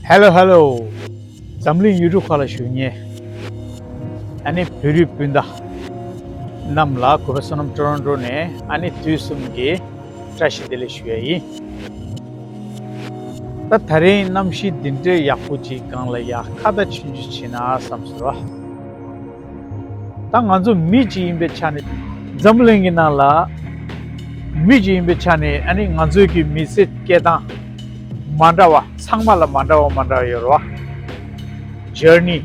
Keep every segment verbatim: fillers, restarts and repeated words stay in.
Hello hello. འཛམ་གླིང་ཡུལ་གྲུ་ཁག་ལ་བཞུགས་མཁན་ཨ་ནི་བོད་རིགས་སྤུན་ཟླ་རྣམས་ལ་གུས་པ་བསོད་ནམས་ཊོ་རོན་ཊོ་ནས་ཨ་ནི་དུས་གསུམ་གྱི་བཀྲ་ཤིས་བདེ་ལེགས་ཞུ་ཡ་ཡིན། ད་ད་རིང་གནམ་གཤིས་འདི་འདྲའི་ཡག་པོ་ཅིག་སྒང་ལ་ཡ་ཁ་བརྡ་ཆུང་ཆུང་བྱེད་ན་བསམ་སོང་། ད་ང་ཚོ་མི་གཅིག་ཡིན་པའི་ཆ་ནས་འཛམ་བུ་གླིང་གི་ནང་ལ་མི་གཅིག་ཡིན་པའི་ཆ་ནས་ཨ་ནི་ང་ཚོའི་གི་མི་ཚེ་སྐྱེལ་སྟངས་མ་འདྲ་བ་ཚང་མ་ལ་མ་འདྲ་བ་མ་འདྲ་བ་ཡོད་རེད་བ། ཇར་ནི་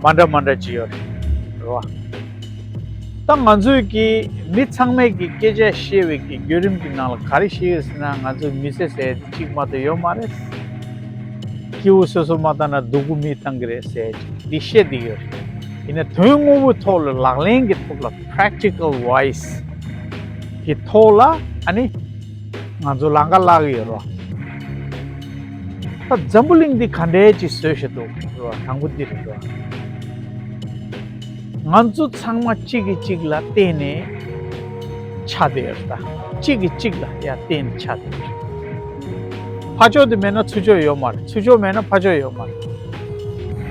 མ་འདྲ་མ་འདྲ་ཅིག་ཡོད་རེད་བ། ད་ང་ཚོའི་གི་མི་ཚང་མས་གི་སྐད་ཆ་བཤད་པའི་གི་བརྒྱུད་རིམ་གི་ནང་ལ་ག་རེ་བཤད་ཡོད་ཟེར་ན། ང་ཚོའི་མི་ཚེ་ཟེར་ཡ་དེ་གཅིག་མ་གཏོགས་ཡོད་མ་རེད། སྐྱེ་བོ་སོ་སོ་མ་བཏང་ན་སྡུག་པོ་མི་བཏང་གི་རེད་ཟེར་ཡ་ཅིག་འདི་བཤད་བསྡད་ཡོད་རེད། ཡིན་ན་དོན་དངོས་པོའི་ཐོག་ལ་ལག་ལེན་གྱི་ཐོག་ལ་practical wise གི་ཐོག་ལ་ཨ་ནི་ང་ཚོ་ལམ་ཁ་བརླག་གི་ཡོད་རེད་བ། ད་འཛམ་བུ་གླིང་འདི་ག་འདྲའི་ཅིག་བཟོས་བཞག་འདུག་རེད་བ། དང་པོ་འདི་རེད་བ། ང་ཚོ་ཚང་མ་གཅིག་གིས་གཅིག་ལ་བརྟེན་ནས་ཆགས་བསྡད་ཡོད་རེད། ད་གཅིག་གིས་གཅིག་ལ་ཡ་བརྟེན་ནས་ཆགས་བསྡད་ཡོད་རེད། ཕར་ཕྱོགས་དེ་མེད་ན་ཚུར་ཕྱོགས་ཡོད་མ་རེད། ཚུར་ཕྱོགས་མེད་ན་ཕར་ཕྱོགས་ཡོད་མ་རེད།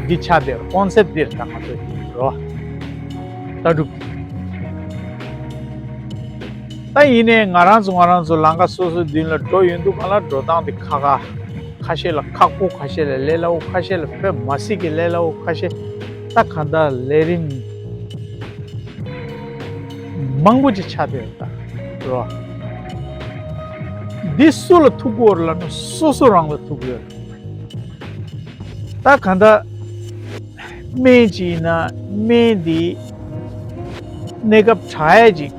འདི་ཆགས་བསྡད་ཡོད་རེད། ཀོན་སེབ་འདི་རེད། ད་ང་ཚོ་རེད་བ། ལྟ་གྲུབ། ད་ཡིན་ནའི་ང་རང་ཚོ་ང་རང་ཚོ་ལམ་ཁ་སོ་སོའི་མདུན་ལ་འགྲོ་ཡོང་དུས་སྒང་ལ་འགྲོ་སྟངས་དེ་ཁག་ཁག་ཁ་ཤས་ལ་ཁག་པོ། ཁ་ཤས་ལ་ལས་སླ་བོ། ཁ་ཤས་ལ་དཔེ་མ་སྲིད་ཀྱི་ལས་སླ་བོ། ཁ་ཤས་ད་གང་ལྟར་ལས་རིམ་མང་པོ་ཅིག་ཆགས་བསྡད་ཡོད་རེད་བ། འདི་སུ་ལ་ཐུག་གི་ཡོད་རེད་ལབ་ན་སོ་སོ་རང་ལ་ཐུག་གི་ཡོད་རེད། ད་གང་ལྟར་སྨན་ཅིག་ཡིན་ན་སྨན་འདི་གནས་སྐབས་དྲག་ཡས་ཅིག་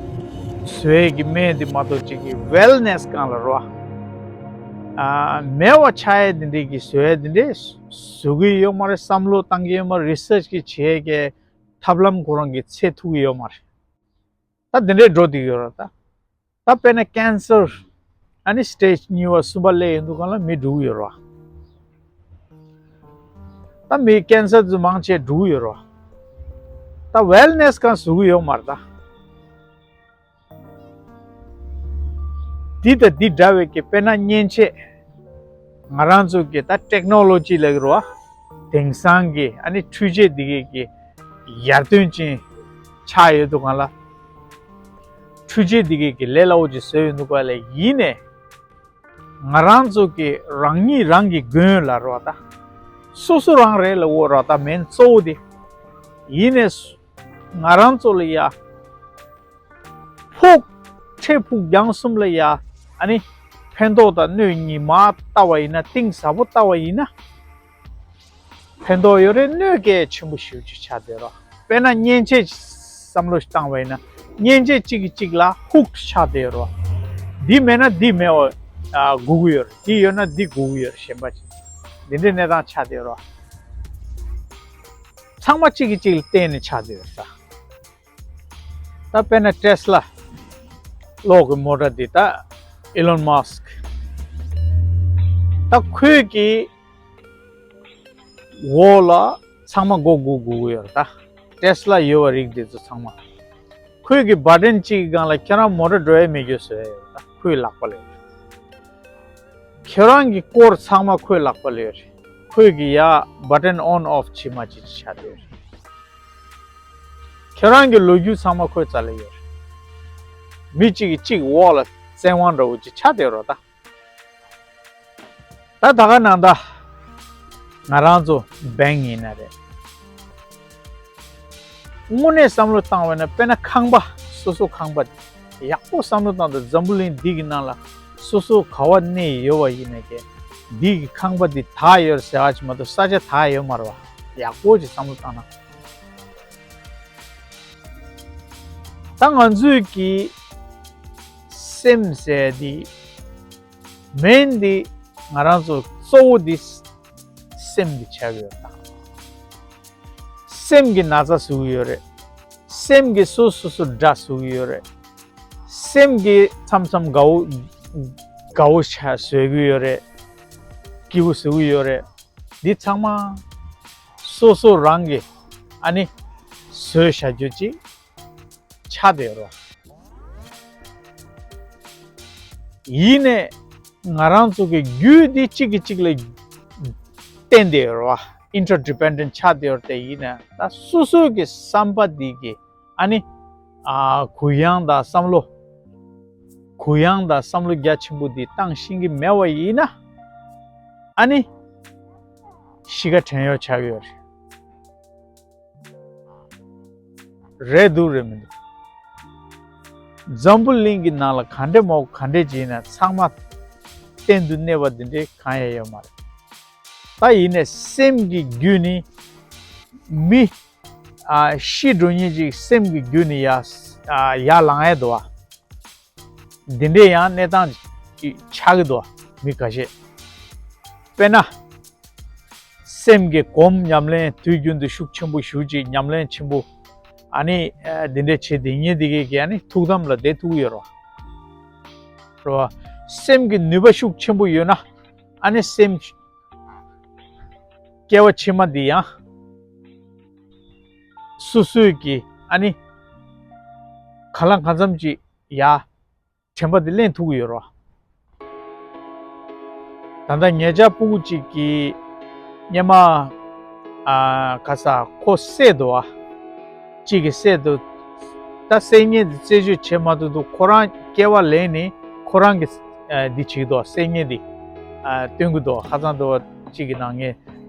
བཟོ་ཡས་ཀྱི་སྨན་འདི་མ་གཏོགས་ཅིག་གི་ཝེལ་ནེས་སྒང་ལ་རེད་བ། ཨ་མེད་པ་ཆགས་ཡས་འདི་འདྲས་ཀྱི་བཟོ་ཡས་འདི་འདྲས་བཟོ་གི་ཡོད་མ་རེད། བསམ་བློ་བཏང་གི་ཡོད་མ་རེད། རི་སར་ཆི་གི་བྱེད་ཡས་ཀྱི་ཐབས་ལམ་ཁོ་རང་གི་ཚད་ཐུག་གི་ཡོད་མ་རེད། ད་འདི་འདྲས་འགྲོ་བསྡད་ཀྱི་ཡོད་རེད་ད། ད་དཔེར་ན་ཀན་སར་ཨ་ནི་སི་ཊེཇ་གཉིས་པ་གསུམ་པ་སླེབས་ཡོང་དུས་སྒང་ལ་མི་འགྲོ་གི་ཡོད་རེད་བ། ད་མི་ཀན་སར་ཚོ་མང་ཆེ་འགྲོ་གི་ཡོད་རེད་བ། ད་ཝེལ་ནེས་སྒང་བཟོ་གི་ཡོད་མ་རེད་ད། འདི་དང་འདི་འདྲ་བའི་གི་དཔེར་ན་མཉེན་ཆས་ང་རང་ཚོ་གི་ད་ཊེག་ནོ་ལོ་ཇི་ལབ་ཀྱི་རེད་བ། དེང་སང་གི་ཨ་ནི་འཕྲུལ་ཆས་འདི་གའི་གི་ཡར་ཐོན་ཅན་ཆགས་ཡོད་དུས་སྒང་ལ། འཕྲུལ་ཆས་འདི་གའི་གི་ལས་སླ་བོ་ཅིག་བཟོས་ཡོད་འདུག་ག་ལ། ཡིན་ནའི་ང་རང་ཚོ་གི་རང་ཉིད་རང་གི་མགོན་ལ་རེད་བ་ད། སོ་སོ་རང་རེད་ལབ་དགོས་རེད་བ་ད། མེན་གཙོ་བོ་དེ། ཡིན་ནའི་ང་རང་ཚོ་ལ་ཡ་ཕུགས་འཕྲལ་ཕུགས་རྒྱང་གསུམ་ལ་ཡ་ཨ་ནི་ཕན་ཐོགས་དང་གནོད་གཉིས་མ་ལྟ་བ་ཡིན་ན། གཏིང་ཟབ་པོ་ལྟ་བ་ཡིན་ན། ཕན་ཐོགས་ཡོད་རེད། གནོད་གལ་ཆེན་པོ་ཞེ་པོ་ཅིག་ཆགས་བསྡད་རེད། དཔེར་ན་མཉེན་ཆས་བསམ་བློ་ཞིག་བཏང་བ་ཡིན་ན། མཉེན་ཆས་གཅིག་གིས་གཅིག་ལ་ཧུག་ཆགས་བསྡད་རེད། འདི་མེད་ན་འདི་མེད་པ་ཨ་དགོས་ཀྱི་ཡོད་རེད། འདི་ཡོད་ན་འདི་དགོས་ཀྱི་ཡོད་རེད། གཞན་པ་ཅིག་འདི་འདྲའི་གནས་སྟངས་ཆགས་བསྡད་རེད། ཚང་མ་གཅིག་གིས་གཅིག་ལ་བརྟེན་ནས་ཆགས་བསྡད་ཡོད་རེད་ད། ད་དཔེར་ན་ཊེ་སི་ལ་གློག་གི་མོ་ཊ་འདི། ད་ཨི་ལོན་མཱ་སི་ཀི། ད་ཁོས་གི་འོག་ལ་ཚང་མ་སྒོ་སྒུག་སྒུག་གི་ཡོད་རེད་ད། ཊེ་སི་ལ་ཡོད་པ་རིགས་འདི་ཚོ་ཚང་མ། ཁོས་གི་བ་ཊན་གཅིག་གི་སྒང་ལ་ཁྱེད་རང་མོ་ཊ་འགྲོ་ཡས་མེད་རྒྱུ་བཟོ་ཡས་ཡོད་རེད་ད། ཁོའི་ལག་པ་ལ་ཡོད་རེད། ཁྱེད་རང་གི་སྐོར་ཚང་མ་ཁོའི་ལག་པ་ལ་ཡོད་རེད། ཁོས་གི་ཡ་བ་ཊན་ཨོན་ཨོཕ་བྱེད་མ་བྱེད་ཅིག་ཆགས་བསྡད་ཡོད་རེད། ཁྱེད་རང་གི་ལོ་རྒྱུས་ཚང་མ་ཁོའི་རྩ་ལ་ཡོད་རེད། མི་གཅིག་གིས་གཅིག་འོག་ལ་བཙན་དབང་འདྲ་བོ་ཅིག་ཆགས་བསྡད་རེད་ད། ད་ད་ག་ནང་ད་ང་རང་ཚོ་བེང་ཡིན་ན་རེད། དངོས་གནས་བསམ་བློ་བཏང་བས་ན། དཔེར་ན་ཁང་པ། སོ་སོ་ཁང་པ་ཡག་པོ་བསམ་བློ་བཏང་དང་། འཛམ་བུ་གླིང་འདི་གི་ནང་ལ་སོ་སོ་ག་བ་གནས་ཡོད་པ་ཡིན་ན་ཀྱེ། འདི་གི་ཁང་པ་འདི་དར་ཡོད་ཟེར་བ་ཅིག་མ་གཏོགས་ས་ཆ་དར་ཡོད་མ་རེད་བ། ཡག་པོ་ཅིག་བསམ་བློ་བཏང་ན། ད་ང་ཚོས་ཀྱི་སེམས་ཟེར་འདི་མེན་འདི། ང་རང་ཚོ་གཙོ་བོ་འདི་སེམས་འདི་ཆགས་ཡོད་ད། སེམས་ཀྱི་ན་ཚ་བཟོ་གི་ཡོད་རེད། སེམས་ཀྱི་སོ་སོ་སོ་དགྲ་བཟོ་གི་ཡོད་རེད། སེམས་ཀྱི་མཚམས་མཚམས་དགའ་བོ་དགའ་བོ་ཆ་བཟོ་གི་ཡོད་རེད། སྐྱིད་པོ་བཟོ་གི་ཡོད་རེད། འདི་ཚང་མ་སོ་སོ་རང་གི་ཨ་ནི་བཟོས་བཞག་རྒྱུ་ཅིག་ཆགས་བསྡད་ཡོད་རེད། ཡིན་ནའི་ ང་རང་ཚོ་གི་རྒྱུད་འདི་གཅིག་གིས་གཅིག་ལ་བརྟེན་ཏེ་ཡོད་རེད་བ། ཨིན་ཊར་ཌི་པེན་ཌེན་ཊི་ཆགས་ཏེ་ཡོད་རེད། དེ་ཡིན་ན་ད་སོ་སོའི་གི་བསམ་པ་འདི་གི་ཨ་ནི་ཨ་གུ་ཡངས་དང་བསམ་བློ་གུ་ཡངས་དང་བསམ་བློ་རྒྱ་ཆེན་པོ་འདི་བཏང་ཤེས་ཀྱི་མེད་པ་ཡིན་ན་ཨ་ནི་གཤིས་ཀ་བྲན་གཡོག་ཆགས་ཀྱི་ཡོད་རེད། རེད་འདུག་རེད་མི་འདུག་འཛམ་བུ་གླིང་གི་ནང་ལ་ག་འདྲ་མོ་ག་འདྲ་བྱས་ན་ཚང་མ་གཏན་དུ་གནས་པ་འདི་འདྲའི་གང་ཡང་ཡོད་མ་རེད། ད་ཡིན་ནའི་སེམས་ཀྱི་རྒྱུད་ནི་མི་ཨ་ཤི་འགྲོ་མཁན་ཅིག་སེམས་ཀྱི་རྒྱུད་ནི་ཡ་ཡར་ལངས་ཡས་འདུག་བ། འདི་འདྲའི་ཡང་གནས་སྟངས་ཅིག་ཆགས་ཀྱི་འདུག་བ། མི་ཁ་ཤས། དཔེར་ན། སེམས་ཀྱི་སྒོམ་ཉམས་ལེན་དུས་རྒྱུན་དུ་ཤུགས་ཆེན་པོ་ཞུ་ཅིག་ཉམས་ལེན་ཆེན་པོ། ཨ་ནི་ཨ་འདི་འདྲ་བྱེད་དེ་ཉིན་འདི་གས་ཀྱི་ཨ་ནི་ཐུགས་དམ་ལ་བསྡད་ཐུབ་ཀྱི་ཡོད་རེད་བ། རེད་བ། སེམས་ཀྱི་ནུས་པ་ཤུགས་ཆེན་པོ་ཡོད་ན་ཨ་ནི་སེམས་སྐྱེ་བ་ཕྱི་མ་འདི་ཡང་སོ་སོའི་གི་ཨ་ནི་གང་ལ་གང་འཚམ་ཅིག་ཡ། དྲན་པ་འདི་ལེན་ཐུབ་ཀྱི་ཡོད་རེད་བ། ད་ལྟ་ངེད་ཅག་སྤུ་གུ་གཅིག་གིས་སྔོན་མ་ཨ་ག་ས་ཁོ་བསད་འདུག་བ། གཅིག་གིས་བསད་འདུག་ད་བསད་མཁན་འདི་རྩད་གཅོད་བྱེད་མ་ཐུབ་འདུག་ཁོ་རང་སྐྱེ་བ་ལེན་ནས་ཁོ་རང་གིས་ཨ་འདི་བྱེད་ཀྱི་འདུག་བསད་མཁན་འདི་ཨ་སྟོན་གྱི་འདུག་ཧ་ཚང་འདུག་བ། གཅིག་གི་ནང་ངས་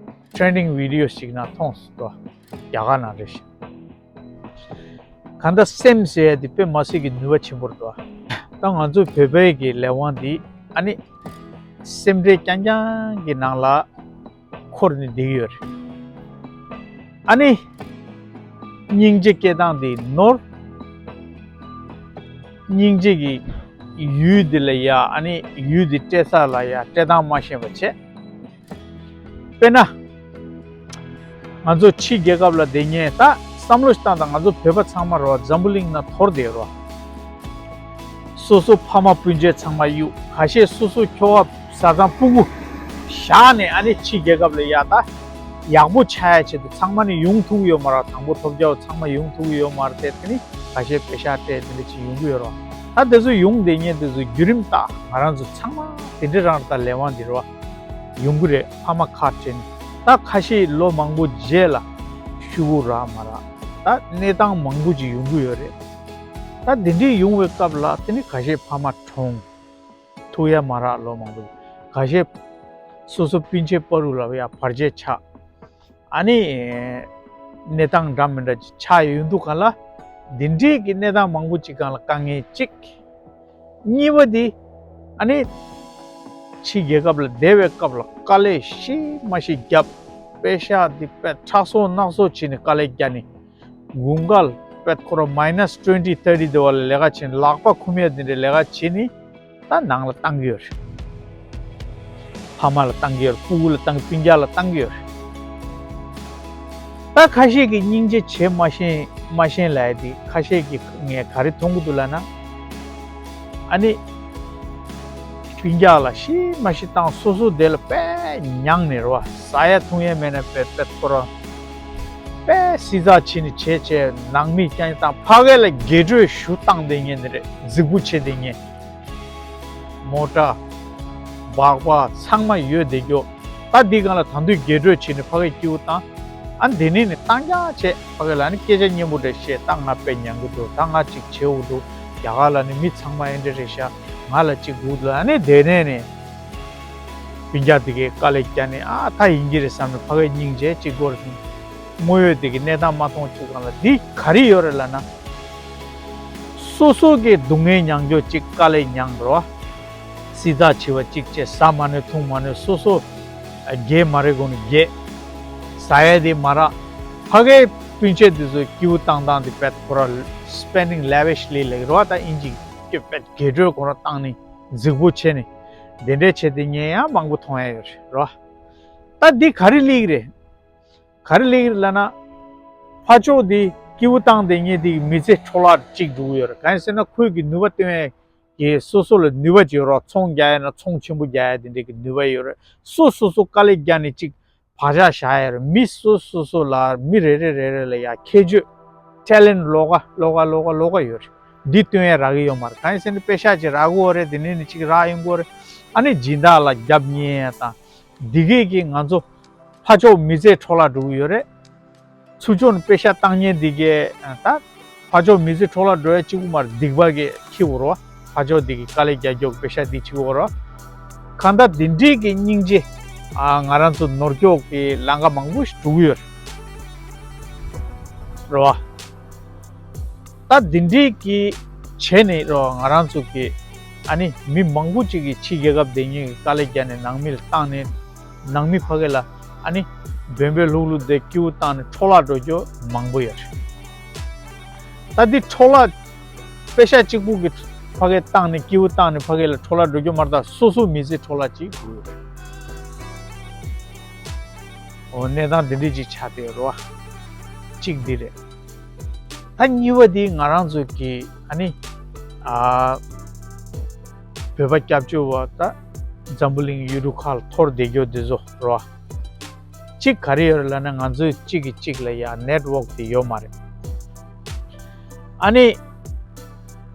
ཊི་རེན་ནིང་བི་ཌི་ཡོ་ཞིག་ནང་མཐོང་སོང་འདུག་རྒྱ་གར་ནང་རེད་ཤག་གང་ལྟར་སེམས་ཟེར་ཡ་དེ་དཔེ་མི་སྲིད་ཀྱི་ནུས་པ་ཆེན་པོ་རེད་དོ། ད་ང་ཚོ་བོད་པའི་གི་ལས་དབང་འདི་ཨ་ནི་སེམས་ཁྲལ་རྐྱང་རྐྱང་གི་ནང་ལ་འཁོར་ནས་བསྡད་ཀྱི་ཡོད་རེད། ཨ་ནི་སྙིང་རྗེ་སྐྱེ་སྟངས་འདི་ནོར། སྙིང་རྗེ་གི་ཡུལ་འདི་ལ་ཡ་ཨ་ནི་ཡུལ་འདི་སྤྲད་ས་ལ་ཡ་སྤྲད་སྟངས་མ་ཤེས་པ་བྱས། དཔེར་ན། ང་ཚོ་ཕྱི་རྒྱལ་ཁབ་ལ་བསྡད་མཁན་ད་བསམ་བློ་ཞིག་བཏང་དང་། ང་ཚོ་བོད་པ་ཚང་མ་རོ་འཛམ་བུ་གླིང་ནང་འཐོར་བསྡད་རོ། སོ་སོ་ཕ་མ་སྤུན་མཆེད་ཚང་མ་གཡུག་ཁ་ཤས་སོ་སོ་ཁྱོ་ག་བཟའ་ཚང་སྤུ་གུ་བཞག་ནས་ཨ་ནི་ཕྱི་རྒྱལ་ཁབ་ལ་ཡ་ད་ཡག་པོ་ཆགས་ཡ་ཆེད་དུ་ཚང་མ་ནི་ཡོང་ཐུབ་ཡོད་མ་རེད། དང་པོ་ཐོབ་རྒྱལ་ཚང་མ་ཡོང་ཐུབ་ཡོད་མ་རེད། དེ་དེ་ནི་ཁ་ཤས་པེ་ཤག་སྤྲད་དེ་འདྲ་ཅིག་ཡོང་གི་ཡོད་རོ། ད་དེ་ཚོ་ཡོང་བསྡད་མཁན་དེ་ཚོ་བརྒྱུད་རིམ་ད་ང་རང་ཚོ་ཚང་མ་དེ་འདྲ་རང་ད་ལས་དབང་འདི་རོ། ཡོང་གི་རེད། ཕ་མ་ཁ་བྲལ་ནས་ད་ཁ་ཤས་ལོ་མང་པོ་རྗེས་ལ་ཤུ་གུ་རག་མ་རག་ད་གནས་སྟངས་མང་པོ་ཅིག་ཡོང་གི་ཡོད་རེད། ད་འདི་འདྲའི་ཡོང་བའི་སྐབས་ལ་དེ་ནི་ཁ་ཤས་ཕ་མ་གྲོངས་ཐུག་ཡ་མ་རག་ལོ་མང་པོ་ཅིག་ཁ་ཤས་སོ་སོ་སྤུན་མཆེད་བར་དུ་ལ་ཡ་བར་ཆད་ཆགས། ཨ་ནི་གནས་སྟངས་འདྲ་མི་འདྲ་ཅིག་ཆགས་ཡོད་འདུག་ག་ལ། འདི་འདྲའི་གི་གནས་སྟངས་མང་པོ་ཅིག་སྒང་ལ་དཀའ་ངལ་གཅིག་གཉིས་པ་འདི་ཨ་ནི་ཕྱི་རྒྱལ་ཁབ་ལ་བསྡད་པའི་སྐབས་ལ་དཀའ་ལས་ཤི་མ་ཤི་བརྒྱབ། པེ་ཤག་འདི་དཔེ་ཁྲག་སོ་སྣག་སོ་བྱས་ནས་དཀའ་ལས་བརྒྱབ་ནས་དགུན་ཁ་ལ་དཔེ་ཁོ་རང་མའི་ནས་ཊུ་ཝེན་ཊི་ཐར་ཊི་འདི་བ་ལ་ལས་ཀ་བྱས་ནས་ལག་པ་ཁུམ་ཡ་འདི་འདྲའི་ལས་ཀ་བྱས་ནས། ད་ནང་ལ་བཏང་གི་ཡོད་རེད། ཕ་མ་ལ་བཏང་གི་ཡོད་རེད། སྤུ་གུ་ལ་བཏང་གི་སྤུན་ཀྱག་ལ་བཏང་གི་ཡོད་རེད། ད་ཁ་ཤས་ཀྱིས་སྙིང་རྗེ་བྱེད་མ་ཤེས་མ་ཤེས་ལབ་ཡ་དེ་ཁ་ཤས་ཀྱིས་ངས་ག་རེ་མཐོང་གི་འདུག་ལབ་ན། ཨ་ནི་སྤུན་ཀྱག་ལ་ཤི་མ་ཤི་བཏང་སོ་སོ་དེ་ལ་དཔེ་མྱངས་ནས་རེད་བ། ཟ་ཡ་འཐུང་ཡ་མེད་ན་དཔེ་དཔེ་ཁོ་རང་དཔེ་སྲིད་ཚགས་བྱས་ནས་བྱས་བྱས་ནང་མི་རྐྱང་བཏང་ཕ་གི་ལ་རྒྱས་སྤྲོས་ཞུ་བཏང་བསྡད་མཁན་དེ་རེད། རྫིག་པོ་བྱེད་བསྡད་མཁན། མོ་ཊ། སྦག་སྦག་ཚང་མ་ཡོད་བསྡད་རྒྱུ། ད་འདི་སྒང་ལ་ད་དུང་རྒྱས་སྤྲོས་བྱས་ནས་ཕ་གིའི་སྐྱིད་པོ་བཏང་། ཨ་འདི་ནས་ནི་བཏང་རྐྱང་བྱས། ཕ་གི་ལ་ནི་སྐད་ཆ་སྙན་པོ་འདྲ་བཤད། ད་ང་དཔེ་མྱང་གི་འདུག་ད་ང་ཅིག་བྱེད་འུ་འདུག་རྒྱ་གར་ལ་ནི་མི་ཚང་མ་ཨེ་འདྲ་རེད་ཤག་ང་ལ་ཅིག་འུ་འདུག་ཨ་ནི་དེ་ནས་ནི་སྤུན་ཀྱག་དེ་གའི་དཀའ་ལས་བརྒྱབ་ནས། ཨ་ད་ཡིན་གྱི་རེད་བསམ་ནས་ཕ་གིའི་སྙིང་རྗེ་ཅིག་སྒོར་ཐོན། དངོས་ཡོད་དེ་གི་གནས་སྟངས་མ་མཐོང་ཆུ་སྒང་ལ་འདི་ག་རེ་ཡོད་རེད་ལབ་ན། སོ་སོ་གི་སྡུག་བསྔལ་མྱང་རྒྱུ་གཅིག་དཀའ་ལས་མྱང་རོ། སྲིད་ཚགས་ཆེ་བ་གཅིག་བྱས། ཟ་མ་ནུས་འཐུང་མ་ནུས། སོ་སོ་རྒས་མ་རེད་དགོས་ནས་རྒས། ཟ་ཡ་དེ་མ་རག་ཕ་གའི་སྤུན་མཆེད་དེ་ཚོ་སྐྱིད་པོ་བཏང་སྟངས་དེ་དཔེ་ཁོ་ར་སི་པེན་ཌིང་ལེ་ཝི་ཤི་ལི་ལབ་ཀྱི་རེད་བ། ད་དབྱིན་ཇི་གི་དཔེ་རྒྱས་སྤྲོས་ཁོ་ར་བཏང་ནས་རྫིག་པོ་བྱས་ནས་དེ་འདྲས་བྱས་ཏེ་ངས་ཡང་མང་པོ་མཐོང་ཡ་ཡོད་རེད་རོ། ད་འདི་ག་རེ་སླེབས་ཀྱི་རེད། ག་རེ་སླེབས་ཀྱི་རེད་ལབ་ན། ཕར་ཕྱོགས་འདི་སྐྱིད་པོ་བཏང་བསྡད་མཁན་འདི་མི་ཚེ་འཕྲོ་བརླག་ཅིག་འགྲོ་གི་ཡོད་རེད། གང་ཡིན་ཟེར་ན་ཁོས་ཀྱི་ནུས་པ་བཏོན་ཡས་ཀྱི་སོ་སོ་ལ་ནུས་པ་ཅིག་ཡོད་རེད། ཚོང་རྒྱག་ཡས་ན་ཚོང་ཆེན་པོ་རྒྱག་ཡས་དེ་འདྲས་ཀྱི་ནུས་པ་ཡོད་རེད། སོ་སོ་སོ་དཀའ་ལས་རྒྱག་ནས་ཅིག་བག་ཆགས་བཞག་ཡས་རེད། མི་སོ་སོ་སོ་ལ་མི་རེ་རེ་རེ་རེ་ལ་ཡ་ཁྱད་ཆོས་ཊེ་ལེན་ཊི་ལོགས་ཀ་ལོགས་ཀ་ལོགས་ཀ་ལོགས་ཀ་ཡོད་རེད། འདི་སྟོན་ཡས་རག་གི་ཡོད་མ་རེད། གང་ཡིན་ཟེར་ན་པེ་ཤག་ཅིག་རག་གི་ཡོད་རེད། དེ་ནས་ནི་ཅིག་རག་ཡོང་གི་ཡོད་རེད། ཨ་ནི་སྦྱིན་བདག་ལ་རྒྱབ་གཉེར་དང་འདི་གས་ཀྱིས་ང་ཚོ་ཕར་ཕྱོགས་མི་ཚེ་འཕྲོ་བརླག་འགྲོ་གི་ཡོད་རེད། ཚུར་ཕྱོགས་ནས་པེ་ཤ་བཏང་མཁན་འདི་གས་ད་ཕར་ཕྱོགས་མི་ཚེ་འཕྲོ་བརླག་འགྲོ་ཡ་གཅིག་པུ་མ་རེད། སྡིག་པ་གི་ཁྱི་བོ་རོ། ཕར་ཕྱོགས་འདི་གི་དཀའ་ལས་རྒྱག་རྒྱུ་པེ་ཤ་འདི་གཅིག་པུ་རོ། གང་ལྟར་འདི་འདྲས་ཀྱི་སྙིང་རྗེ་ཨ་ང་རང་ཚོ་ནོར་སྐྱོག་གི་ལམ་ཁ་མང་པོ་ཞིག་འགྲོ་གི་ཡོད་རེད་རོ། ད་འདི་འདྲས་ཀྱི་བྱས་ནས་རོ། ང་རང་ཚོ་གི་ཨ་ནི་མི་མང་པོ་ཅིག་གིས་ཕྱི་རྒྱལ་ཁབ་བསྡད་མཁན་གྱི་དཀའ་ལས་རྒྱག་ནས་ནང་མི་ལ་བཏང་ནས་ནང་མི་ཕ་གི་ལ་ཨ་ནི་བེམ་པོའི་ལུག་ལུག་དེ་སྐྱིད་པོ་བཏང་ནས་འཕྲོ་བརླག་འགྲོ་རྒྱུ་མང་པོ་ཡོད་རེད། ད་འདི་འཕྲོ་བརླག་པེ་ཤ་གཅིག་པུ་གི་ཕ་གི་བཏང་ནས་སྐྱིད་པོ་བཏང་ནས་ཕ་གི་ལ་འཕྲོ་བརླག་འགྲོ་རྒྱུ་མ་རེད། ད་སོ་སོ་མི་ཚེ་འཕྲོ་བརླག་ཅིག་འགྲོ་གི་རེད། འོ་གནས་སྟངས་འདི་འདྲས་ཅིག་ཆགས་བསྡད་ཡོད་རེད་བ། གཅིག་འདི་རེད། ད་གཉིས་པ་འདི་ང་རང་ཚོ་གི་ཨ་ནི་ཨ་བོད་པ་སྐྱབས་བཅོལ་བ་ད་འཛམ་བུ་གླིང་ཡུལ་གྲུ་ཁག་ལ་འཐོར་བསྡད་རྒྱུ་འདི་ཚོ་རེད་བ། གཅིག་ག་རེ་ཡོད་རེད་ལབ་ན། ང་ཚོའི་གཅིག་གིས་གཅིག་ལ་ཡ་ནེཊ་ཝོག་དེ་ཡོད་མ་རེད། ཨ་ནི་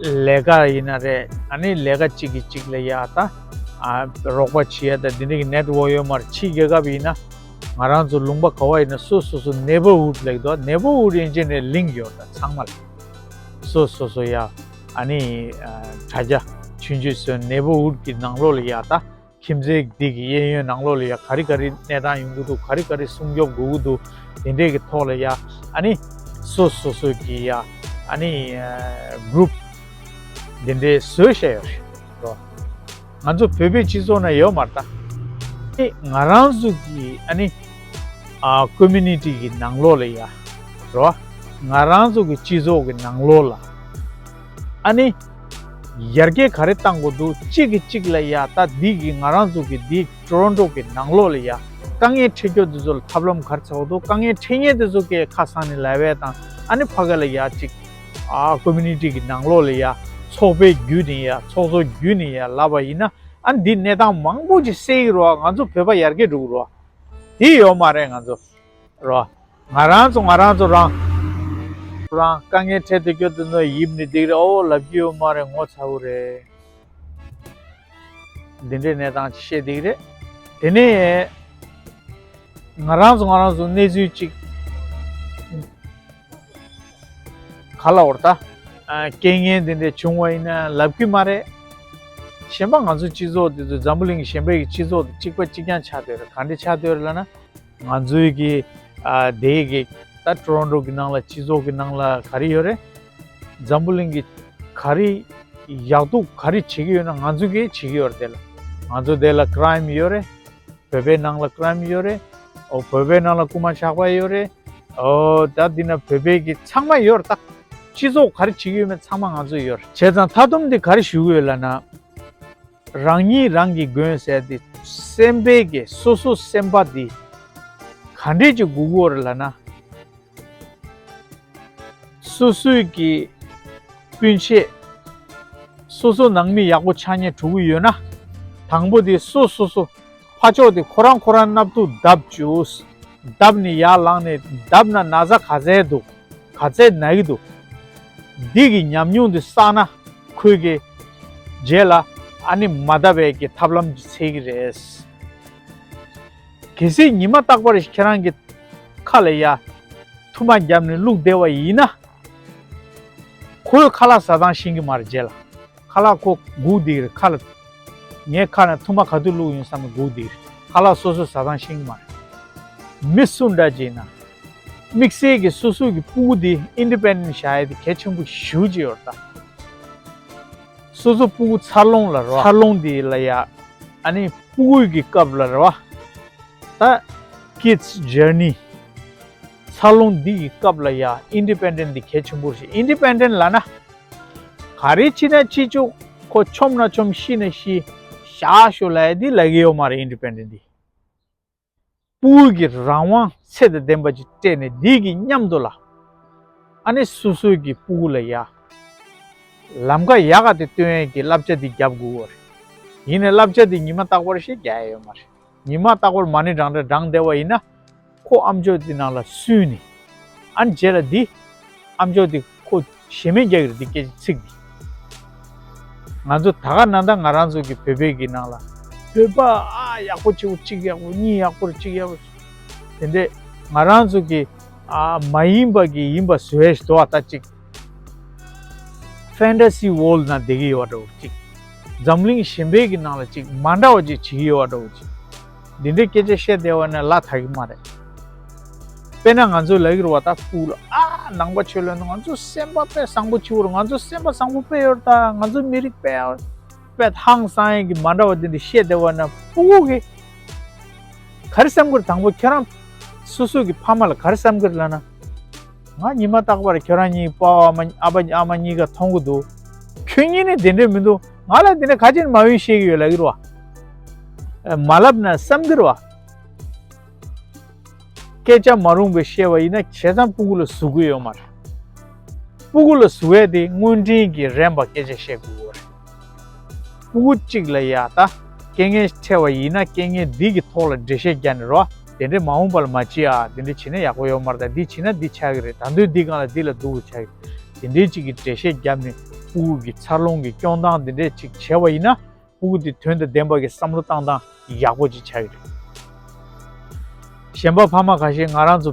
ལས་ཀ་ཡིན་ན་རེད། ཨ་ནི་ལས་ཀ་གཅིག་གིས་གཅིག་ལ་ཡ་ད་ཨ་རོགས་པ་བྱེད་ཡ་ད་འདི་འདྲ་གི་ནེཊ་ཝོག་ཡོད་མ་རེད། ཕྱི་རྒྱལ་ཁབ་ཡིན་ན་ང་རང་ཚོ་ལུང་པ་ག་བ་ཡིན་ན་སོ་སོ་སོ་ནེ་བར་ཧུཌ་ལབ་འདུག་ནེ་བར་ཧུཌ་ཡིན་ཅེ་ནས་ལིང་ཡོད་ད་ཚང་མ་ལ་སོ་སོ་སོ་ཡ་ཨ་ནི་ཨ་དྲ་རྒྱ་ཆུང་ཆུང་བཟོས་ནེ་བར་ཧུཌ་གི་ནང་ལོགས་ལ་ཡ་ད། ཁྱིམ་མཚེས་འདི་གི་གཡས་གཡོན་ནང་ལོགས་ལ་ཡ་ག་རེ་ག་རེ་གནས་སྟངས་ཡོང་གི་འདུག་ག་རེ་ག་རེ་སྲུང་སྐྱོབ་དགོས་ཀྱི་འདུག་དེ་འདྲས་ཀྱི་ཐོག་ལ་ཡ་ཨ་ནི་སོ་སོ་སོ་གི་ཡ་ཨ་ནི་གུ་རུབ་འདི་འདྲས་བཟོས་བཞག་ཡོད་རེད་རོ། ང་ཚོ་བོད་པའི་སྤྱི་ཚོགས་ན་ཡོད་མ་རེད་ད། ཨེ་ང་རང་ཚོ་གི་ཨ་ནི་ཨ་ཀོ་མུ་ནི་ཊི་གི་ནང་ལོགས་ལ་ཡ་རོ། ང་རང་ཚོ་གི་སྤྱི་ཚོགས་ཀྱི་ནང་ལོགས་ལ་ཨ་ནི། ཡར་རྒྱས་ག་རེ་བཏང་དགོས་འདུག་གཅིག་གིས་གཅིག་ལ་ཡ་ད་འདི་གི་ང་རང་ཚོ་གི་འདི་ཊོ་རོན་ཊོ་གི་ནང་ལོགས་ལ་ཡ་དཀའ་ངལ་འཕྲད་རྒྱུ་འདི་ཚོ་ལ་ཐབས་ལམ་ག་རེ་བྱེད་དགོས་འདུག་དཀའ་ངལ་འཕྲད་མཁན་འདི་ཚོ་གི་ཁ་སང་ནས་ལབ་ཡས་དང་ཨ་ནི་ཕ་གི་ལ་ཡ་གཅིག་ཨ་ཀོ་མུ་ནི་ཊི་གི་ནང་ལོགས་ལ་ཡ་ཚོགས་པའི་བརྒྱུད་ནས་ཡ་ཚོགས་གཙོ་བརྒྱུད་ནས་ཡ་ལབ་པ་ཡིན་ན་ཨ་ནི་འདི་གནས་སྟངས་མང་པོ་ཅིག་སེལ་གི་རེད་བ། ང་ཚོ་བོད་པ་ཡར་རྒྱས་འགྲོ་གི་རེད་བ། དེ་ཡོད་མ་རེད་ང་ཚོ། རོ། ང་རང་ཚོ་ང་རང་ཚོ་རང་རང་དཀའ་ངལ་འཕྲད་དུ་སྐྱོ་དུ་ནོ་ཡིབ་ནི་འདིག་རེད། ཨོ་ལབ་རྒྱུ་ཡོད་མ་རེད། ངོ་ཚ་བོ་རེད། འདི་འདྲའི་གནས་སྟངས་ཅིག་བཤད་འདིག་རེད། དེ་ནས་ང་རང་ཚོ་ང་རང་ཚོ་གནས་ཚུལ་ཅིག་ག་ལ་འོར་ད་རྐྱེན་ངན་འདི་འདྲ་བྱུང་བ་ཡིན་ན་ལབ་ཀྱི་མ་རེད། གཞན་པ་ང་ཚོ་སྤྱི་ཚོགས་འདི་ཚོ་འཛམ་བུ་གླིང་གི་གཞན་པའི་གི་སྤྱི་ཚོགས་དང་གཅིག་པ་གཅིག་རྐྱང་ཆགས་བསྡད་རེད། ག་འདྲ་ཆགས་བསྡད་རེད་ལབ་ན། ང་ཚོའི་གི་ཨ་དེའི་གི་ད་ཊོ་རོན་ཊོ་གི་ནང་ལ་སྤྱི་ཚོགས་གི་ནང་ལ་ག་རེ་ཡོད་རེད། འཛམ་བུ་གླིང་གི་ག་རེ་ཡག་སྡུག་ག་རེ་བྱེད་ཀྱི་ཡོད་ན་ང་ཚོ་གིས་བྱེད་ཀྱི་ཡོད་རེད། དེ་ལ་ང་ཚོ་དེ་ལ་ཀི་རའིམ་ཡོད་རེད། བོད་པའི་ནང་ལ་ཀི་རའིམ་ཡོད་རེད། ཨོ་བོད་པའི་ནང་ལ་རྐུ་མ་ཇག་པ་ཡོད་རེད། ཨོ་ད་འདི་ན་བོད་པའི་གི་ཚང་མ་ཡོད་རེད། ད་སྤྱི་ཚོགས་ག་རེ་བྱེད་ཀྱི་ཡོད་མེད་ཚང་མ་ང་ཚོ་ཡོད་རེད། བྱས་ཙང་མཐའ་སྡོམ་འདི་ག་རེ་ཞུ་གི་ཡོད་ལབ་ན། རང་ཉིད་རང་གི་མགོན་ཟེར་ཏེ་སེམས་པའི་གི་སོ་སོ་སེམས་པ་འདི་ག་འདྲས་ཀྱི་དགོས་ཀྱི་ཡོད་རེད་ལབ་ན། སོ་སོའི་གི་སྤུན་མཆེད་སོ་སོ་ནང་མི་ཡག་པོ་ཆགས་ཉེན་འགྲོ་གི་ཡོད་ན། དང་པོ་དེ་སོ་སོ་སོ་ཕར་ཕྱོགས་དེ་ཁོ་རང་ཁོ་རང་སྣབས་ཐུག་བརྡབ་བཅུག་བརྡབ་ནས་ཡར་ལངས་ནས་བརྡབ་ན་ན་ཚ་ག་ཚད་འདུག་ག་ཚད་ན་གི་འདུག་འདི་གི་ཉམས་མྱོང་འདི་བསགས་ན་ཁོས་གི་རྗེས་ལ་ཨ་ནི་མ་བརྡབ་པའི་གི་ཐབས་ལམ་འདི་འཚོལ་གི་རེད། གལ་སྲིད་ཉི་མ་རྟག་པར་ཁྱེད་རང་གི་ཁ་ལ་ཡ་ཐུར་མ་བརྒྱབ་ནས་བླུགས་བསྡད་པ་ཡིན་ན། ཁོའི་ཁ་ལག་ཟ་སྟངས་ཤེས་ཀྱི་མ་རེད། རྗེས་ལ་ཁ་ལག་ཁོ་སྒུག་བསྡད་ཀྱི་རེད། ཁ་ལ་ངའི་ཁ་ནས་ཐུར་མ་ག་དུས་བླུགས་ཡོང་བསམ་ནས་སྒུག་བསྡད་ཀྱི་རེད། ཁ་ལག་སོ་སོས་ཟ་སྟངས་ཤེས་ཀྱི་མ་རེད། མི་སུ་འདྲ་ཅིག་ཡིན་ན་དམིགས་བསལ་གྱི་སོ་སོ་གི་སྤུ་གུ་དེ་ཨིན་ཌི་པེན་ཌེན་ཊི་བཞག་ཡ་དེ་གལ་ཆེན་པོ་ཞེ་པོ་ཅིག་ཡོད་རེད་ད། སོ་སོ་སྤུ་གུ་འཚར་ལོངས་ལ་རེད་བ། འཚར་ལོངས་དེ་ལ་ཡ་ཨ་ནི་སྤུ་གུ་གི་སྐབས་ལ་རེད་བ། ད་ཀིཌ་སི་ཇར་ནི་འཚར་ལོངས་འདི་ཡི་སྐབས་ལ་ཡ་ཨིན་ཌི་པེན་ཌེན་ཊི་འདི་གལ་ཆེན་པོ་རེད། ཨིན་ཌི་པེན་ཌེན་ཊི་ལབ་ན་ག་རེ་བྱེད་ན་བྱེད་ཆོག་ཁོ་འཆོམ་ན་འཆོམ་ཤི་ན་ཤི་བཞག་ཤོག་ལབ་ཡ་འདི་ལབ་ཀྱི་ཡོད་མ་རེད། ཨིན་ཌི་པེན་ཌེན་ཊི་འདི་སྤུ་གུ་གི་རང་དབང་ཚད་དང་ལྡན་པ་ཅིག་སྤྲད་ནས་འདི་གི་མཉམ་དུ་ལ་ཨ་ནི་སོ་སོའི་གི་སྤུ་གུ་ལ་ཡ་ལམ་ཁ་ཡག་ག་དེ་སྟོན་ཡས་ཀྱི་བསླབ་བྱ་འདི་རྒྱབ་དགོས་པ་རེད། ཡིན་ནའི་བསླབ་བྱ་འདི་ཉི་མ་རྟག་པར་ཞིག་རྒྱག་ཡ་ཡོད་མ་རེད། ཉི་མ་རྟག་པར་མ་ཎི་བགྲང་བགྲང་བགྲང་བསྡད་པ་ཡིན་ན་ཁོ་ཨམ་ཅོག་འདི་ནང་ལ་སུས་ནི། ཨ་ནི་རྗེས་ལ་འདི་ཨམ་ཅོག་འདི་ཁོ་ཞེ་མེད་རྒྱག་གི་རེད། འདི་སྐད་ཆ་ཚིག་འདི། ང་ཚོ་ད་ག་ནང་ད་ང་རང་ཚོ་གི་བོད་པའི་གི་ནང་ལ་ བོད་པ་ཨ་ཡག་པོ་བྱེད་དགོས། གཅིག་ཡག་པོ། གཉིས་ཡག་པོ། གཅིག་ཡག་པོ། དེ་འདྲས་ང་རང་ཚོ་གི་ཨ་མ་ཡིན་པ་གི་ཡིན་པ་བཟོ་ཡས་ཞིག་འདུག་བ། ད་གཅིག་ཕན་ཏ་སི་ཝོལ་ནང་བསྡད་ཀྱི་ཡོད་པ་འདྲ་བོ་གཅིག་འཛམ་གླིང་གཞན་པའི་གི་ནང་ལ་གཅིག་མ་འདྲ་བ་ཅིག་བྱེད་ཀྱི་ཡོད་པ་འདྲ་བོ་གཅིག་འདི་འདྲའི་སྐད་ཆ་བཤད་བསྡད་པ་ན་ལ་དག་གི་མ་རེད། དཔེར་ན་ང་ཚོས་ལབ་ཀྱི་རེད་བ། ད་སྤུ་གུ་ལ་ཨ་ནང་པ་ཆོས་ལབ་ན་ང་ཚོ་སེམས་པ་དཔེ་བཟང་པོ་བྱེད་དགོས་རེད། ང་ཚོ་སེམས་པ་བཟང་པོ་དཔེ་ཡོད་རེད། ད་ང་ཚོ་མི་རིགས་དཔེ་ཡག་པོ། དཔེ་ཧང་སང་ཡས་ཀྱི་མ་འདྲ་བ་དེ་འདྲ་བཤད་བསྡད་པ་ན་སྤུ་གུ་གིས་ག་རེ་བསམ་གྱི་རེད། དང་པོ་ཁྱོད་རང་སོ་སོ་གི་ཕ་མ་ལ་ག་རེ་བསམ་གྱི་རེད་ལབ་ན། ང་ཉི་མ་རྟག་པར་ཁྱོད་རང་གཉིས་པ་ཨ་མ་ཨ་ཕ་ཨ་མ་གཉིས་ཀ་མཐོང་གི་འདུག་ཁྱོད་གཉིས་ནི་དེ་འདྲས་མི་འདུག་ང་ལ་དེ་འདྲས་ག་ཅིག་མ་འོས་བཤད་ཀྱི་ཡོད་ལབ་ཀྱི་རེད་བ། མ་ལབ་ན་བསམ་གྱི་རེད་བ། སྐད་ཆ་མ་རུངས་པའི་བཤད་པ་ཡིན་ན་བྱས་ཙང་སྤུ་གུ་ལ་ཟུག་གི་ཡོད་མ་རེད། སྤུ་གུ་ལ་ཟུག་ཡས་དེ་དངོས་འབྲེལ་གྱི་རན་པ་སྐད་ཆ་བཤད་དགོས་ཀྱི་ཡོད་རེད། སྤུ་གུ་གཅིག་ལ་ཡ་ད་རྐྱེན་ངན་འཕྲད་པ་ཡིན་ན་རྐྱེན་ངན་འདི་གི་ཐོག་ལ་འགྲེལ་བཤད་རྒྱག་ནས་རོ། དེ་འདྲས་མ་འོངས་པ་ལ་མ་བྱེད་ཨ། དེ་འདྲས་བྱེད་ན་ཡག་པོ་ཡོད་མ་རེད། ད་འདི་བྱེད་ན་འདི་ཆགས་ཀྱི་རེད། ད་དུང་འདི་སྒང་ལ་འདི་ལ་སྡུག་རུ་ཆགས་ཀྱི་རེད། དེ་འདྲས་གཅིག་གི་འགྲེལ་བཤད་བརྒྱབ་ནས་སྤུ་གུ་གི་འཚར་ལོངས་ཀྱི་སྐྱོང་སྟངས་འདི་འདྲས་གཅིག་བྱས་པ་ཡིན་ན། སྤུ་གུ་དེ་དོན་དང་ལྡན་པ་གི་བསམ་བློ་བཏང་སྟངས་ཡག་པོ་ཅིག་ཆགས་ཀྱི་རེད། གཞན་པ་ཕ་མ་ཁ་ཤས་ང་རང་ཚོ་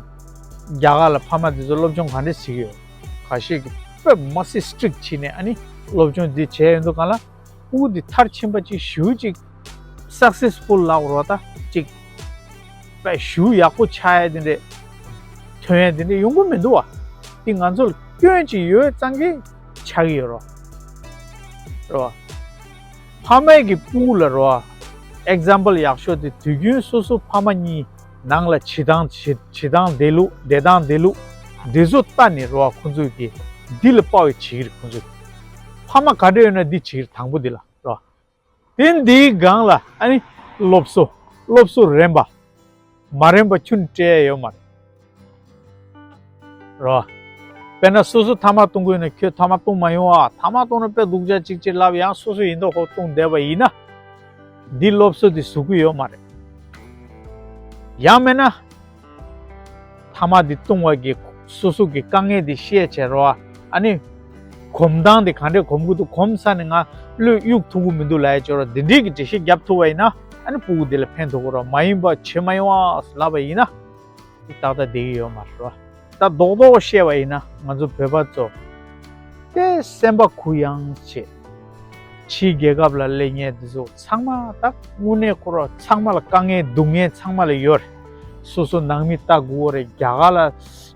རྒྱ་གར་ལ་ཕ་མ་དེ་ཚོ་སློབ་སྦྱོང་ག་འདྲས་བྱེད་ཀྱི་ཡོད། ཁ་ཤས་ཀྱིས་དཔེ་མ་སྲིད་སི་ཊིག་བྱས་ནས་ཨ་ནི་སློབ་སྦྱོང་འདི་བྱས་ཡོང་དུས་སྒང་ལ་སྤུ་གུ་འདི་མཐར་ཕྱིན་པ་ཅིག་ཞེ་པོ་ཅིག་སག་སེ་སི་ཕུལ་ལབ་དགོས་རེད་བ། ད་ཅིག་དཔེ་ཞེ་པོ་ཡག་པོ་ཆགས་ཡས་དེ་འདྲས་ཐོན་ཡས་དེ་འདྲས་ཡོང་གི་མི་འདུག་བ། འདི་ང་ཚོ་ལ་སྐྱོན་ཅིག་ཡོད་ཙང་གི་ཆགས་ཀྱི་ཡོད་རེད་བ། རེད་བ། ཕ་མས་ཀྱི་སྤུ་གུ་ལ་རོ། ཨེག་ཛམ་པལ་ཡག་ཤོས་དེ་དུས་རྒྱུན་སོ་སོ་ཕ་མ་གཉིས་ནང་ལ་བྱེད་སྟངས་བྱེད་བྱེད་སྟངས་བསྡད་ལུགས་བསྡད་སྟངས་བསྡད་ལུགས་འདི་ཚོ་ལྟ་ནས་རོ། ཁོང་ཚོས་ཀྱི་འདི་ལ་དཔའ་བའི་བྱེད་ཀྱི་རེད། ཁོང་ཚོས་ཕ་མ་ག་འདྲ་ཡོད་ན་འདི་བྱེད་ཀྱི་རེད། དང་པོ་འདི་ལ་རོ། དེ་འདིའི་སྒང་ལ་ཨ་ནི་སློབ་གསོ། སློབ་གསོ་རན་པ། མ་རན་པ་ཁྱོན་ནས་སྤྲད་ཡ་ཡོད་མ་རེད། རོ། དཔེར་ན་སོ་སོ་ཐ་མག་གཏོང་གི་ཡོད་ན་ཁྱོད་ཐ་མག་གཏོང་མ་ཡོང་ཨ། ཐ་མག་གཏོང་ན་དཔེ་སྡུག་ཅག་ཅིག་ཅེས་ལབ་ཡང་སོ་སོ་ཡིན་མདོག་ཁ་པོ་གཏོང་བསྡད་པ་ཡིན་ན། འདི་སློབ་གསོ་འདི་ཟུག་གི་ཡོད་མ་རེད། ཡང་མིན་ན། ཐ་མག་འདི་གཏོང་བ་གི་སོ་སོ་གི་དཀའ་ངལ་འདི་བཤད་བྱས་རོ། ཨ་ནི། གོམས་སྟངས་འདི་ག་འདྲས་གོམས་ཀྱི་འདུག་གོམས་ཚར་ནས་ང་བློས་གཡུག་ཐུབ་ཀྱི་མི་འདུག་ལབ་ཡ་ཅིག་ཡོད་རེད། འདི་འདྲས་ཀྱི་འགྲེལ་བཤད་རྒྱབ་ཐུབ་པ་ཡིན་ན་ཨ་ནི་སྤུ་གུ་འདི་ལ་ཕན་ཐོགས་ཀྱི་རེད། མ་ཡིན་པ་བྱེད་མ་ཡོང་ཨ་ལབ་པ་ཡིན་ན། ཏག་ཏག་བསྡད་ཀྱི་ཡོད་མ་རེད་བ། ད་རྡོག་རྡོག་བཤད་པ་ཡིན་ན་ང་ཚོ་བོད་པ་ཚོ་དཔེ་སེམས་པ་གུ་ཡངས་བྱེད། ཕྱིའི་རྒྱལ་ཁབ་ལ་སླེབས་མཁན་དེ་ཚོ་ཚང་མ་ད་དངོས་གནས་ཁོ་རང་ཚང་མ་ལ་དཀའ་ངལ་སྡུག་བསྔལ་ཚང་མ་ལ་ཡོད་རེད། སོ་སོ་ནང་མི་ལྟ་དགོས་པ་རེད། རྒྱ་གར་ལ་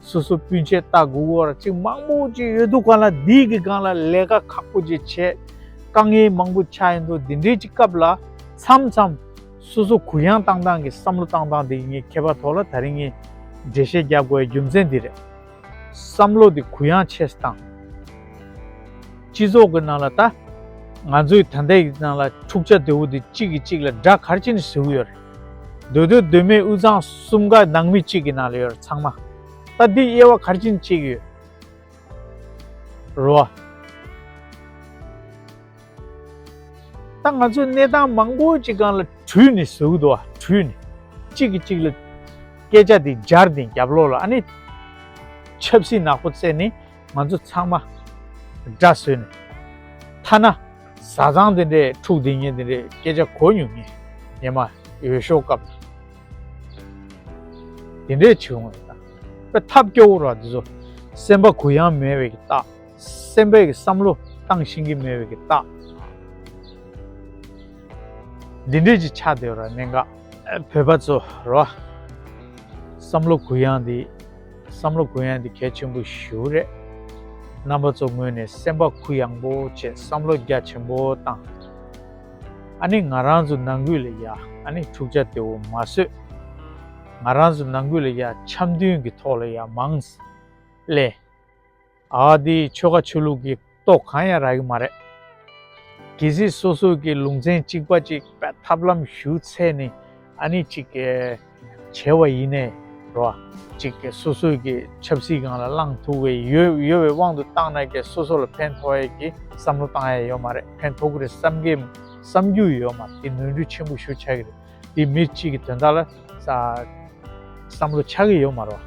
སོ་སོ་སྤུན་མཆེད་ལྟ་དགོས་པ་རེད། ཅིག་མང་པོ་ཅིག་ཡོད་དུས་སྒང་ལ་འདི་གི་སྒང་ལ་ལས་ཀ་ཁག་པོ་ཅིག་བྱེད། དཀའ་ངལ་མང་པོ་ཆགས་ཡོང་དུས་འདི་འདྲའི་ཅིག་སྐབས་ལ་མཚམས་མཚམས། སོ་སོ་གུ་ཡངས་བཏང་སྟངས་ཀྱི་བསམ་བློ་བཏང་སྟངས་དེ་ངའི་མཁས་པ་ཐོག་ལ་ད་རིང་ངས་འགྲེལ་བཤད་རྒྱག་དགོས་པའི་རྒྱུ་མཚན་འདི་རེད། བསམ་བློ་དེ་གུ་ཡངས་ཆེ་སེ་བཏང་། སྤྱི་ཚོགས་ཀྱི་ནང་ལ་ད་ང་ཚོའི་ད་ལྟའི་ནང་ལ་འཁྲུག་ཆ་དེ་བོ་དེ་གཅིག་གིས་གཅིག་ལ་དགྲ་ག་རེ་བྱས་ནས་བཟོ་གི་ཡོད་རེད། མདོ་སྟོད་མདོ་སྨད་དབུས་གཙང་གསུམ་ཀ་ནང་མི་གཅིག་གི་ནང་ལ་ཡོད་རེད་ཚང་མ། ད་འདི་དབྱེ་བ་ག་རེ་བྱས་ནས་ཕྱེ་གི་ཡོད་རེད་བ། ད་ང་ཚོས་གནས་སྟངས་མང་པོ་ཅིག་སྒང་ལ་དྲུད་ནས་བཟོ་གི་འདུག་བ། དྲུད་ནས་གཅིག་གིས་གཅིག་ལ་སྐད་ཆ་དེ་སྦྱར་ནས་རྒྱབ་ལོགས་ལ་ཨ་ནི་ཆབ་སྲིད་ནག་པོ་བཙལ་ནས་ང་ཚོ་ཚང་མ་དགྲ་བཟོས་ནས་ཐ་ན་བཟའ་ཚང་དེ་འདྲས་འཁྲུག་བསྡད་མཁན་དེ་འདྲས་སྐད་ཆ་གོ་མྱོང་ངས་ཉི་མ་འོས་ཤོག་སྐབས་ལ་དེ་འདྲས་བྱུང་བ་ཡིན་ན་དཔེ་ཐབས་སྐྱོ་བོ་ར། དེ་ཚོ་སེམས་པ་གུ་ཡངས་མེད་པའི་གི་རྟགས། སེམས་པའི་གི་བསམ་བློ་བཏང་ཤེས་ཀྱི་མེད་པའི་གི་རྟགས། འདི་འདྲས་ཅིག་ཆགས་བསྡད་ཡོད་ར་གནད་འགག་བོད་པ་ཚོ་ར། བསམ་བློ་གུ་ཡངས་འདི། བསམ་བློ་གུ་ཡངས་འདི་གལ་ཆེན་པོ་ཞེ་པོ་རེད། རྣམ་པ་ཚོ་ངོས་ནས་སེམས་པ་གུ་ཡངས་པོ་བྱས་བསམ་བློ་རྒྱ་ཆེན་པོ་བཏང་། ཨ་ནི་ང་རང་ཚོ་ནང་ཁུལ་ལ་ཡ་ཨ་ནི་འཁྲུག་ཆ་དེ་བོ་མ་བཟོས། ང་རང་ཚོ་ནང་ཁུལ་ལ་ཡ་འཆམ་མཐུན་གྱི་ཐོག་ལ་ཡ་མང་ཙམ་སླེབས། ཨ་དེ་ཆོལ་ཁ་ཆོས་ལུགས་ཀྱི་སྟོབས་གང་ཡང་རག་གི་མ་རེད། གལ་སྲིད་སོ་སོ་གི་ལུང་ཚན་གཅིག་པ་གཅིག་པའི་ཐབས་ལམ་ཞུ་ཚད་ནི་ཨ་ནི་གཅིག་གི་བྱས་པ་ཡིན་ནའི་རོ། གཅིག་གི་སོ་སོ་གི་ཆབ་སྲིད་སྒང་ལ་བླང་ཐུབ་པའི་ཡོད་ཡོད་པའི་དབང་དུ་བཏང་ན་གི་སོ་སོ་ལ་ཕན་ཐོགས་ཡས་ཀྱི་བསམ་བློ་བཏང་ཡས་ཡོད་མ་རེད། ཕན་ཐོགས་ཀྱི་རེད་བསམ་གི་བསམ་རྒྱུ་ཡོད་མ་རེད། དེ་ནོར་འཁྲུལ་ཆེན་པོ་ཞེ་པོ་ཆགས་ཀྱི་རེད། དེ་མི་གཅིག་གི་དོན་དག་ལ་ས་བསམ་བློ་ཆགས་ཀྱི་ཡོད་མ་རེད་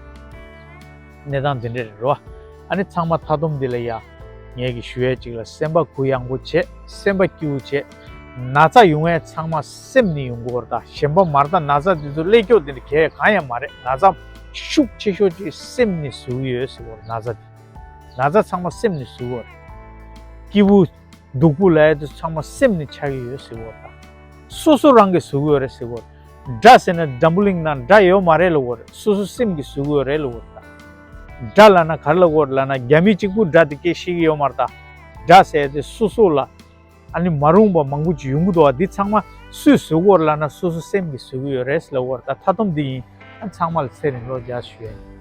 བ། གནས་སྟངས་འདི་འདྲ་རེད་རོ། ཨ་ནི་ཚང་མ་མཐའ་སྡོམ་འདི་ལ་ཡ། ངས་ཀྱི་ཞུ་ཡས་གཅིག་ལ་སེམས་པ་གུ་ཡངས་པོ་བྱེད། སེམས་པ་སྐྱིད་པོ་བྱེད། ན་ཚ་ཡོང་ཡས་ཚང་མ་སེམས་ནས་ཡོང་གི་ཡོད་རེད་ད། གཞན་པ་མ་རེད་ད། ན་ཚ་འདི་ཚོ་སླེབས་ཀྱོག་འདི་འདྲ་གལ་གང་ཡང་མ་རེད། ན་ཚ་ཤུགས་ཆེ་ཤོས་ཅིག་སེམས་ནས་བཟོ་གི་ཡོད་ཟེར་གི་ཡོད་རེད། ན་ཚ་འདི་ན་ཚ་ཚང་མ་སེམས་ནས་བཟོ་གི་ཡོད་རེད། སྐྱིད་པོ་སྡུག་པོ་ལབ་ཡས་དེ་ཚང་མ་སེམས་ནས་ཆགས་ཀྱི་ཡོད་ཟེར་གི་ཡོད་རེད་ད། སོ་སོ་རང་གིས་བཟོ་གི་ཡོད་རེད་ཟེར་གི་ཡོད་རེད། དགྲ་ཟེར་ན་འཛམ་བུ་གླིང་ནང་དགྲ་ཡོད་མ་རེད་ལབ་གི་ཡོད་རེད། སོ་སོ་སེམས་ཀྱིས་བཟོ་གི་ཡོད་རེད་ལབ་གི་ཡོད་རེད་ད། དགྲ་ལབ་ན་ག་རེ་ལབ་གི་ཡོད་རེད་ལབ་ན། རྒྱ་མི་གཅིག་པུ་དགྲ་དེ་སྐད་ཤེས་ཀྱི་ཡོད་མ་རེད་ད། དགྲ་ཟེར་ཡས་དེ་སོ་སོ་ལ། ཨ་ནི་མ་རུངས་པ་མང་པོ་ཅིག་ཡོང་གི་འདུག་བ། འདི་ཚང་མ་སུས་བཟོ་གི་ཡོད་རེད་ལབ་ན་སོ་སོ་སེམས་ཀྱིས་བཟོ་གི་ཡོད་རེད་ལབ་གི་ཡོད་རེད་ད། མཐའ་སྡོམ་འདི་ཡིན། ཨ་ཚང་མ་ལ་ཚེ་རིང་ལོ་བརྒྱ་ཞུ་ཡ་ཡིན།